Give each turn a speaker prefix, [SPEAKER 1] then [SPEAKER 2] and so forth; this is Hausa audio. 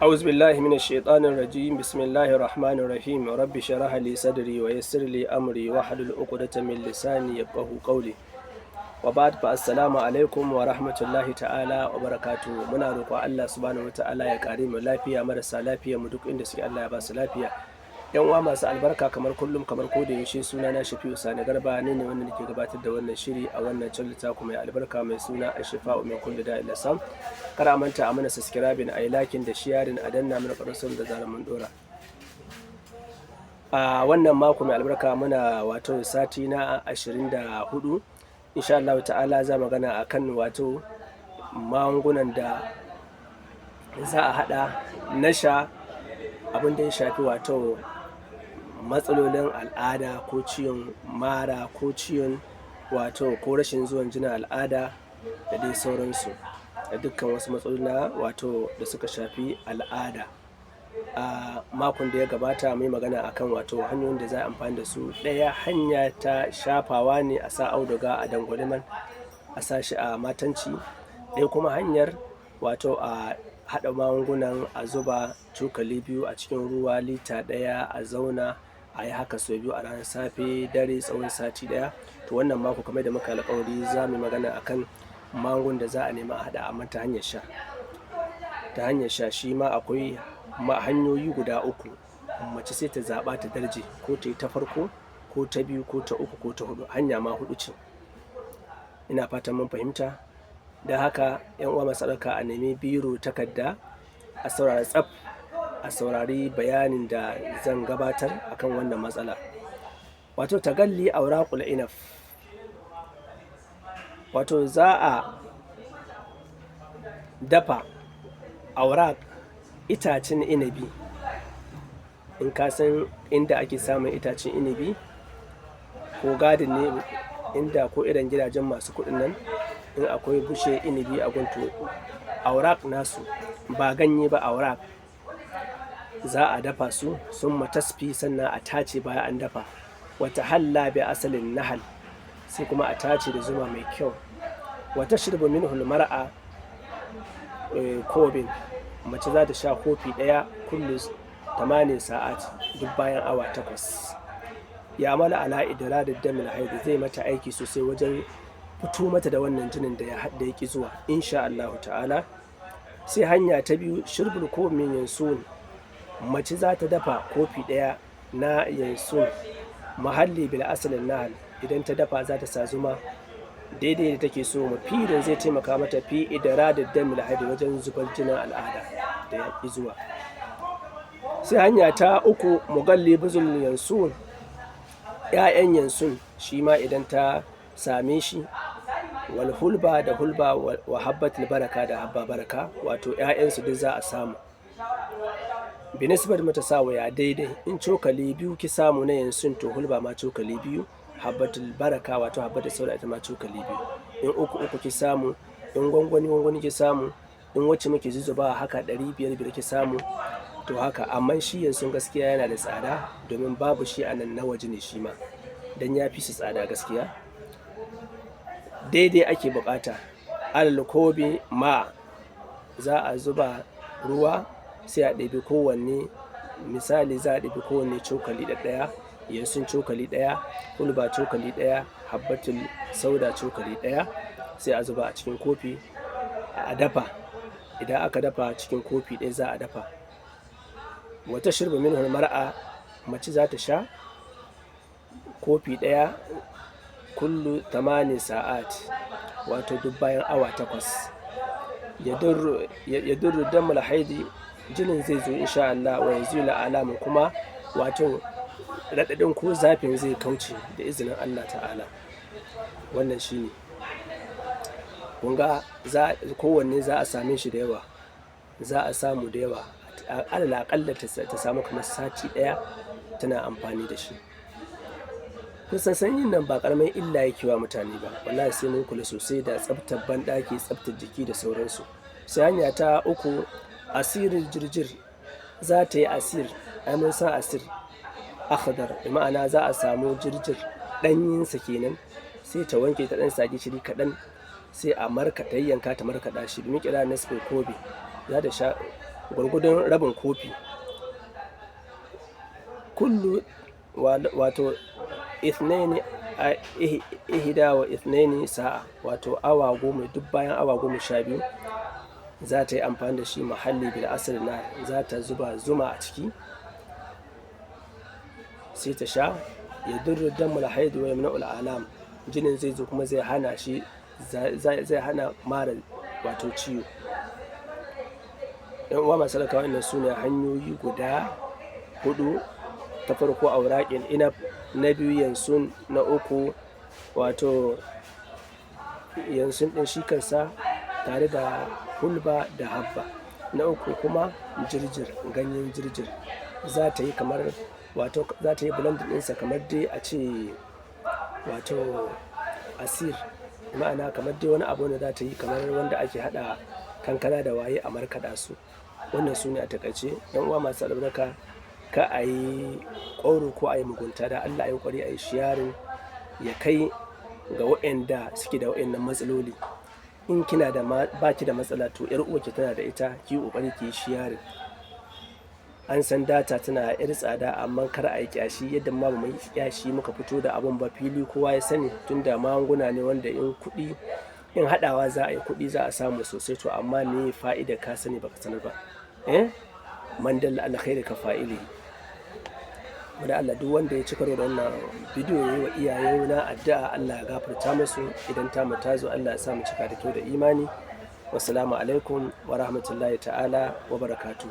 [SPEAKER 1] أعوذ بالله من الشيطان الرجيم، بسم الله الرحمن الرحيم، رب اشرح لي صدري ويسر لي أمري واحلل عقدة من لساني يفقهوا قولي. وبعد، فالسلام عليكم ورحمة الله تعالى وبركاته. Muna roƙon Allah subhanahu wataala ya ƙare mu lafiya, marasa lafiya mu duk inda suke Allah ya ba su lafiya. Yan uwa masu albarka, kamar kullum, kamar ko da yaushe, suna na Shafi'u Sani Garba ne, ne wanda nake gabatar da wannan shiri a wannan channel taku mai albarka mai suna Ashifa'u min kulli da'in lasam. Kar a manta a mana subscribing, a yi liking da sharing, a danna mana ƙararrawar da zarar mun dora. A wannan mako mai albarka muna wato sati na 24, insha Allah ta'ala za magana akan wato magungunan da za a haɗa na sha, abin da ya shafi wato matsalolin al'ada, ko ciwon mara, ko ciwon wato ko rashin zuwan jinin al'ada da dai sauransu, da dukkan wasu matsaloli na wato da suka shafi al'ada. A makon da ya gabata mun yi magana akan wato hanyoyin da za a amfani da su. Ɗaya hanya ta shafawa ne, a sa auduga a dangwali man a sa shi a matanci. Ɗaya kuma hanyar wato a haɗa magungunan, a zuba cokali 2 a cikin ruwa lita 1, a zauna a yi haka sau 2 a ranar, safe dare, tsawon sati 1. To, wannan mako, kamar yadda muka alƙawari, za mu yi magana akan magungunan da za a nema a haɗa, amma ta hanyar sha. Ta hanyar sha shi ma akwai hanyoyi guda uku. Mace sai ta zaɓa ta darje, ko ta yi ta farko, ko ta biyu, ko ta uku, ko ta huɗu. Hanya ma huɗu ce. Ina fatan mun fahimta. Don haka, yan uwa masu albarka, a nemi biro, takarda, a saurari tsaf, a saurari bayanin da zan gabatar akan wannan matsala. Wato tagalli auraqul inaf, wato za a dafa auraq, itacen inabi. In ka san inda ake samun itacen inabi, ko garden ne inda ko irin gidajen masu kuɗin nan, in akwai bishiyar inabi a gun, to auraq nasu, ba ganye ba, auraq, za a dafa su, summa tasfi, sannan a tace bayan an dafa. Wata halla bi asalin nahal, sai kuma a tace da zuma mai kyau. Wa tashrabu minhu mar'a kobin, mace za ta sha kofi 1, kullu 8 sa'at, duk bayan awa 8. Ya mala ala idradid damil haid, zai mata aiki sosai wajen fito mata da wannan jinin da ya da ya zuwa, insha Allahu ta'ala. Sai hanya ta biyu, shirbul komin yansun, mace za ta dafa kofi 1 na yansun mahalli bil asalin nahal. Idan ta dafa, za ta sa zuma daidai da take so. Mufidin, zai taimaka mata, fi idradid damil haid, wajen zubar jinin al'ada da ya ƙi zuwa. Sai hanya ta uku, mugalli buzul yansun, ‘ya'yan yansun shi ma idan ta same shi, wal hulba, da hulba, wa habbatul baraka, da habba baraka, wato ‘ya'yansu duk za a samu. Binisbat mutasawaya, daidai, in cokali 2 ki samu na yansun, to hulba ma cokali 2, habbatul baraka wato habbatul sauda ita ma cokali 2. In uku uku ki samu, in gwangwani gwangwani ki samu, in wacce muke zuzzubawa haka 500 5 ki samu, to haka. Amma shi yansun gaskiya yana da tsada, domin babu shi a nan, na waje ne shi ma, dan ya fi su tsada gaskiya. Daidai ake bukata. Alal kobi ma za a zuba ruwa, sai a ɗebi kowanne. Misali, za a ɗebi kowanne cokali ɗaya, yansun cokali 1, hulba cokali 1, habbatul sauda cokali 1, sai a zuba a cikin kofi a dafa. Idan aka dafa, cikin kofi 1 za a dafa. Wata shirba minhu mar'a, mace za ta sha kofi 1, kullu 8 sa'at, wato duk bayan awa 8. Ya durru damul haidi, jinin zai zo insha Allah, wa yazilu alamu, kuma wato raɗaɗin ko zafin zai kauce da izinin Allah ta'ala. Wannan shine. Kun ga kowanne za a same shi da yawa, za a samu da yawa, alal aƙalla ta samu kamar sati 1 tana amfani da shi. Kun san sanyin nan ba ƙaramin illa yake wa mutane ba, wallahi sai mun kula sosai da tsaftar banɗaki, tsaftar jiki da sauransu. Sai hanya ta uku, asirin jirjir, za ta yi asir, ai mun san asir akhdar, bi ma'ana za a samu jirjir ɗanyinsa kenan, sai ta wanke, ta ɗan sa gishiri kaɗan, sai a markaɗa, yayyanka ta markaɗa shi, bi miƙdar nisfin kobi, za ta sha Gwargwadon rabin kofi. Kullu wato ithnaini ihda wa ithnaini sa'a, wato awa 10, duk bayan awa 12 za ta yi amfani da shi. Muhalli bil asali na za ta zuba zuma a ciki sai ta sha. Ya durru damul haidu wa yamna'ul alam, jinin zai zo kuma zai hana shi, zai hana mara wato ciwo. Yan uwa masu albarka, wannan su ne hanyoyi guda hudu. Ta farko auraƙin inab, na biyu yansun, na uku wato yansun ɗin shi kansa tare da hulba da habba, na uku kuma jirjir, ganyen jirjir. Za ta yi kamar wato za ta yi blending ɗinsa kamar dai a ce wato asir, ma'ana kamar dai wani abu da za ta yi kamar wanda ake haɗa kankana da waye a markaɗa su. Wannan su ne a takaice. Yan uwa masu albarka, ka a yi ƙwauro ko a yi mugunta, da Allah a yi ƙoƙari a yi sharing ya kai ga waɗanda suke da waɗannan matsaloli. In kina da baki da matsala, to yar uwarki tana da ita, ki yi ƙoƙari ki yi sharing. An san data tana yar tsada, amma kar a yi ƙyashi yadda ma ba mu yi ƙyashi muka fito da abun ba fili kowa ya sani, tunda magunguna ne wanda in kuɗi in haɗawa za a yi, kuɗi za a samu sosai. To amma me fa'ida ka sani baka sanar ba? Man dalla ala khairi ka fa'ili. Da Allah duk wanda ya ci karo da wannan bidiyo ya yi wa iyaye na addu'a, Allah ya gafarta musu. Idan ta mu tazo, Allah ya sa mu cika da kyau da imani. Wassalamu alaikum wa rahmatullahi ta'ala wa barakatuh.